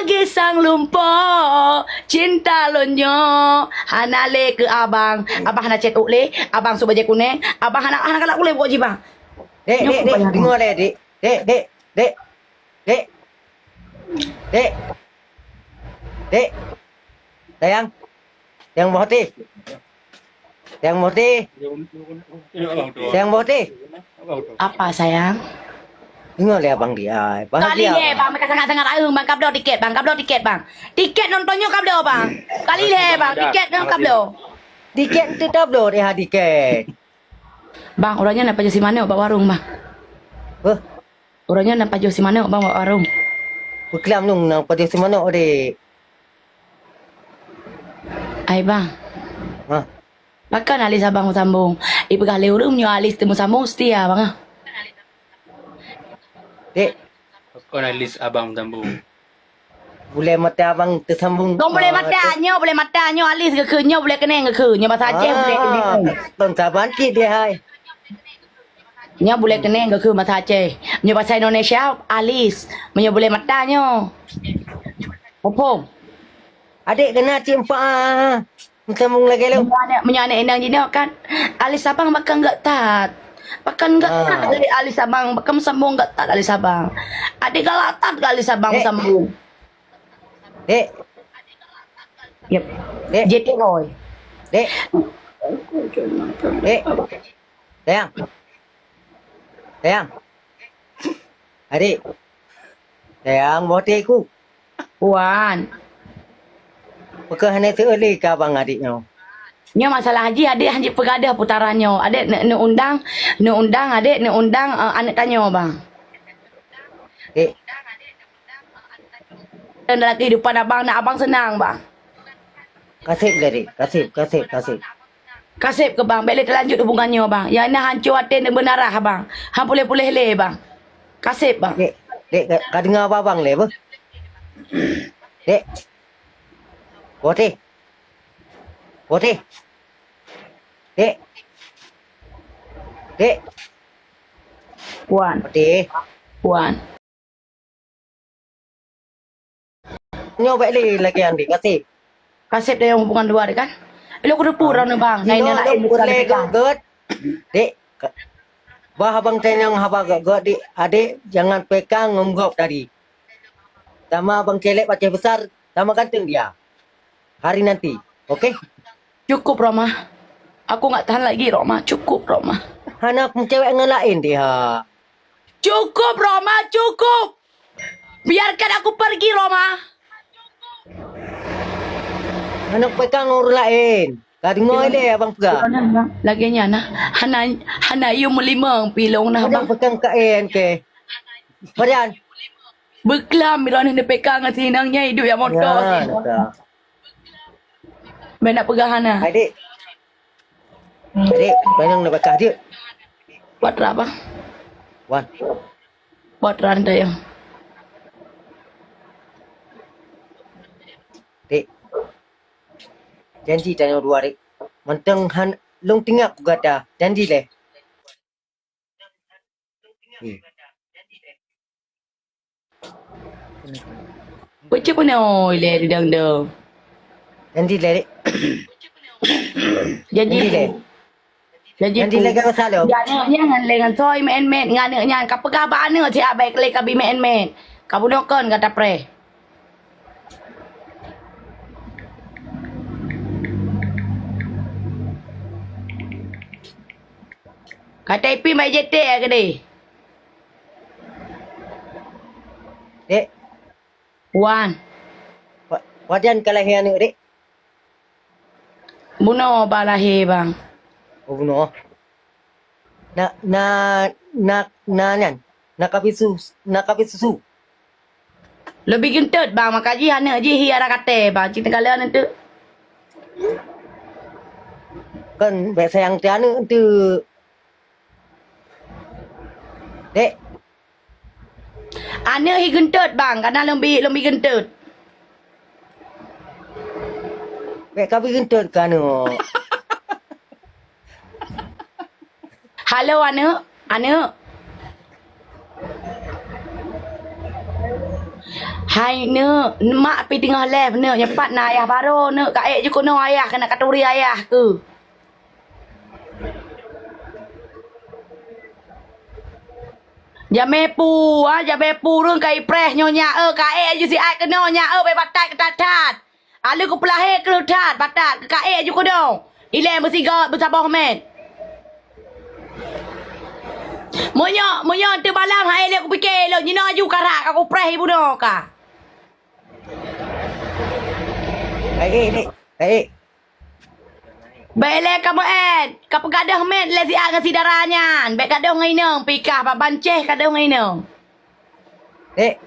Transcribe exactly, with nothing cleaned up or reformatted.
Lagi sang lumpoe, cinta lôn nyoe hana lé keu abang. Abang hana chat uk lé, abang su bajèe kunèng, abang hana, hana galak ulèe pokok jih, bang. Dek, nyoe dek, dek, payah deungö lé, dek. Dek, dek, dek. Dek. Dek. Sayang. Sayang, boh hati. Sayang, boh hati. Sayang, boh hati. Apa, sayang? Deungö lé abang dia. Kali lé, bang, meuka sangat-sangat aeung, bang, kabloe tiket, bang, kabloe tiket, bang. Tiket nonton nyoe kabloe, bang. Kali lé, bang, tiket nyoe kabloe. Tiket teutab bloe deh, ha, tiket. Bang, uroe nyoe na pajoh si manok bak warong, bang. Hah? Uroe nyoe na pajoh si manok, bang, bak warong. Peuklam nung na pajoh si manok, dek. Ai, bang. Hah? Pakon alis abang meusambong? Ipeugah lé ureueng meunyoe alis teumeusambong setia, bang, ah. Dek. Pakon alis abang meusambong? Bulèe mata abang teusambong. Kon bulèe mata, nyoe bulèe mata, nyoe alis geukheun, nyoe bulèe keuneng geukheun, nyoe basa Aceh bulèe keuneng. Kon saban cit deh hai. Nyoe bulèe keuneng geukheun basa Aceh. Nyoe basa Indonesia alis. Meunyoe bulèe mata nyoe. Muphom. Adek keunan cit empat, ah. Meusambong lagèe lom. Meunyoe aneuk, meunyoe aneuk inong jinoe kan, alis abang pakon gèt that. Pakon gèt that alis abang, pakon meusambong gèt that alis abang. Adek galak that keu alis abang meusambong. Dek. Yep. Dek. J T Roy. Dek. Dek. Sayang. Sayang. Adik. Sayang, boh até ku. Wan. Pakon hana seuôt lé keu abang adik nyoe? Nyoe masalah jih, adik hanjeuet peugadôh putaran nyoe. Adik neuk, neuk undang, neuk undang, adik neuk undang, eh, aneuk tanyoe, bang. Dek. Dan dalam kehidupan abang, nak abang senang, bang. Kaseb lé, Dek. Kaseb, kaseb, kaseb. Kaseb keu bang, bèk lé teulanjut hubungan nyoe bang. Nyang na hanco até neubeunarah bang. Han puléh-puléh lé bang. Kaseb bang. Dek, dek, ka, ka deungö abang lé beuh. Dek. Boh até. Boh até. Dek. Dek. Wan. Boh até. Wan. Nyoe bèk lé lagèe nyan deh, kaseb. Kaseb deh nyang hubungan dua deh kan? Ilok kuteupeu droeneuh bang, ngai na laén lôn peureulèe gèt-gèt. Dek, ka-, bah abang tanyong haba gèt-gèt dek, adek jangan peka ngon gob tadi. Sama abang cewek Aceh besar, sama ganteng dia. Hari nanti, oke? Cukup Roma. Aku nggak tahan lagi Roma, cukup Roma. Hana meucewek ngon laén deh ha. Cukup, Roma, cukup! Biarkan aku pergi, Roma! Aneuk pekang ureueng laén. Ka deungö ilèe abang peugah. Lagèe nyan nah. Hana, hana yue meulimong pilong nah, Bang. Aneuk pekang ka en ke. Marian. Beuklam droeneuh neupeka ngon si inong nyan iduek jak moto. Nyan, ka. Bèk nak peugah hana. Hai, Dek. Dek, panyang na bakah jeuet. Buat rap, ah. Wan. Buat ran dayang. Dek. Janji tanyoe dua, Dek. Mantong han lôn tingak ku gata. Janji lé. Hmm. Peucuma ilèe dang dong. Janji lé, Dek. Janji lé. Janji lé. Janji lé gata salo. Nyan lé ngon soi meu'en-meu'en ngon aneuk nyan. Ka peugah bak aneuk siat bèk lé kabi meu'en-meu'en. Ka bunoe kon gata preh. Ka taipi bak J T ya keudeh. Dek. Wan. Pa-, pajan ka lahé aneuk, Dek? Bunoe ba lahé, Bang. Oh, bunoe. Na, na, na, na nyan. Na kapi su-, na kapi susu. Leubeh geunteut, Bang, maka jih aneuk jih hi ara katée, Bang. Cit teuka lé aneuk teuk. Kan bèk sayang teuh aneuk teuk. Dek. Aneuk hi geunteut, Bang, kana lôn bi, lôn bi geunteut. Bèk ka bi geunteut keu aneuk. Halo, aneuk. Aneuk. Hai neuk, mak pih teungoh lheueh neuk, nyoe pat na ayah barô neuk, ka ék ju keunoe ayah, keuneuk ka turi ayah keuh. Jamé pu, ha, jamé pu ureueng ka ipreh nyoe nyak eu, ka ék ju siat keunoe nyak eu, bèk batat keuthat-that. Aleuh kupeulahé keuh that, batat, ka ék ju keunoe. Ilèe meusigoe beusaboh mèt. Meunyoe, meunyoe teubalam hai lé kupike lôn, jinoe aju karak ka kupreh ibunoe ka. Baik, baik. Baik. Bèk lé ka meu'èn, ka peugadôh mèt lé siat ngon si dara nyan. Bèk gadôh ngon inong, pih kah bak bancéh gadôh ngon inong. Dek,